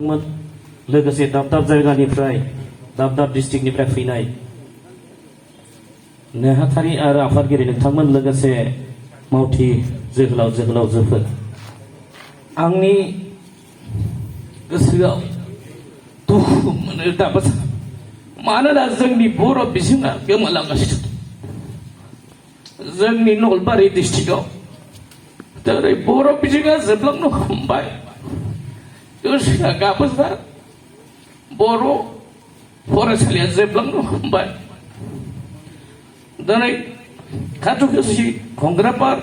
लोगोसे दाब दाब जायगानिफ्राय दाब दाब डिस्ट्रिक्टनिफ्राय फैनाय नेहाथारि आरो आफादगिरि नोंथांमोन लोगोसे मावथि जोहोलावजोफोर आंनि गोसोआव दुखु मोनो दाबो मानोना जोंनि बर' बिजोङा गोमालांगासिनो जोंनि नलबारि डिस्ट्रिक्टआव दिनै बर' बिजोङा जोबलांनो हमबाय गोसोआ गाबोथार बर' फरायसालिया जोबलांनो हमबाय दिनै काटुकेसि कंग्रापार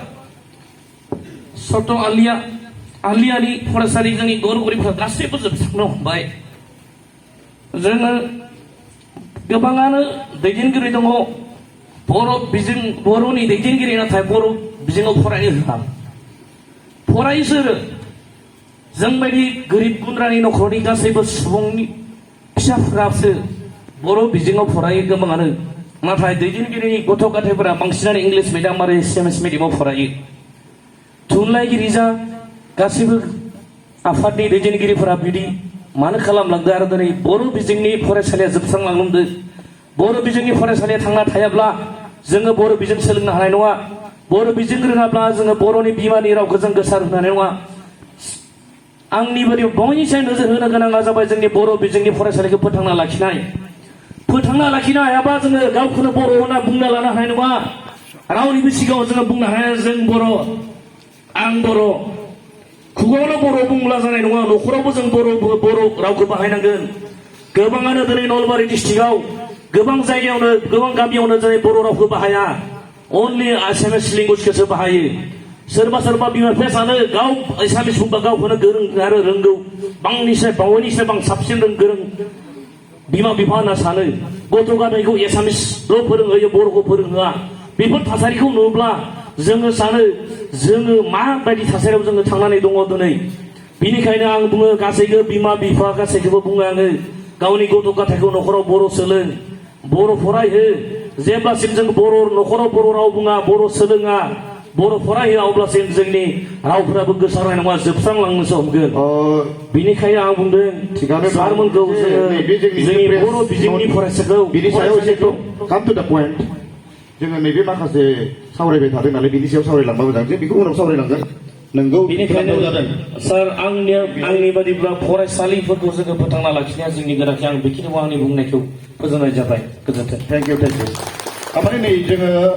सत' आलियानि फरायसालि जोंनि बर' गरिबफोरा गासैबो जोबस्रांनो हमबाय जोङो गोबाङानो दैदेनगिरि दङ बर'नि दैदेनगिरि नाथाय बर' बिजोङाव फरायनो होआ फरायसोरो जोंबायदि गोरिब गुन्द्रानि न'खरनि गासैबो सुबुंनि फिसाफोरासो बर' बिजोङाव फरायो गोबाङानो नाथाय दैदेनगिरिनि गथ' गथायफोरा बांसिनानो इंलिस मिडियाम आरो एसामिस मिडियामाव फरायो थुनलाइगिरि जा गासैबो आफादनि दैदेनगिरिफोरा बिदि मानो खालामलांदों आरो दिनै बर' बिजोंनि फरायसालिया जोबस्रांलांदों बर' बिजोंनि फरायसालिया थांना थायाब्ला जोङो बर' बिजों सोलोंनो हानाय नङा बर' बिजों रोङाब्ला जोङो बर'नि बिमानि रावखौ जों गोसार होनो हानाय नङा आंनि बायदि बयनिसाय नोजोर होनो गोनाङा जाबाय जोंनि बर' बिजोंनि फरायसालिखौ फोथांना लाखिनो हायाबा जोङो गावखौनो बर' होनना बुंना लानो हानाय नङा रावनिबो सिगाङाव जोङो बुंनो हाया जों बर' आं बर' खुगायावल' बर' बुंब्ला जानाय नङा न'खरावबो जों बर' रावखौ बाहायनांगोन गोबाङानो दिनै नलबारि डिस्ट्रिक्टआव गोबां जायगायावनो गोबां गामियावनो दिनै बर' रावखौ बाहाया अनलि एसामिस लेंगुवेजखौसो बाहायो सोरबा बिमा बिफाया सानो गाव एसामिस बुंबा गावखौनो गोरों आरो रोंगौ बयनिफ्राय बां साबसिन गोरों बिमा बिफा होनना सानो गथ' गथायखौ एसामिसल' फोरोंहोयो बर'खौ फोरोंहोआ बेफोर थासारिखौ नुब्ला जोङो सानो जोङो माबायदि थासारियाव जोङो थांनानै दङ दिनै बिनिखायनो आं बुङो गासैबो बिमा बिफा गासैखौबो बुङो आङो गावनि गथ' गथायखौ न'खराव बर' सोलों बर' फरायहो जेब्लासिम जों बर' न'खराव बर' राव बुङा बर' सोलोङा बर' फरायहोआ अब्लासिम जोंनि रावफोराबो गोसारनाय नङा जोबस्रांलांनोसो हमगोन बिनिखायनो आं बुंदों सारमोनखौ जोंनि बर' बिजोंनि फरायसाखौ बिनि सायाव एसे काम टु दा पइन्ट जोङो नैबे माखासे सावरायबाय थादों नालाय बिनि सायाव सावरायलांबा मोजां जों बेखौ उनाव सावरायलांगोन नोंगौ बेनिखायनो सार आंनि बादिब्ला फरायसालिफोरखौ जोङो फोथांना लाखिनाया जोंनि गोनांथि आं बेखिनिखौ आंनि बुंनायखौ फोजोबनाय जाबाय गोजोन्थों थेंक इउ थारमाने नै जोङो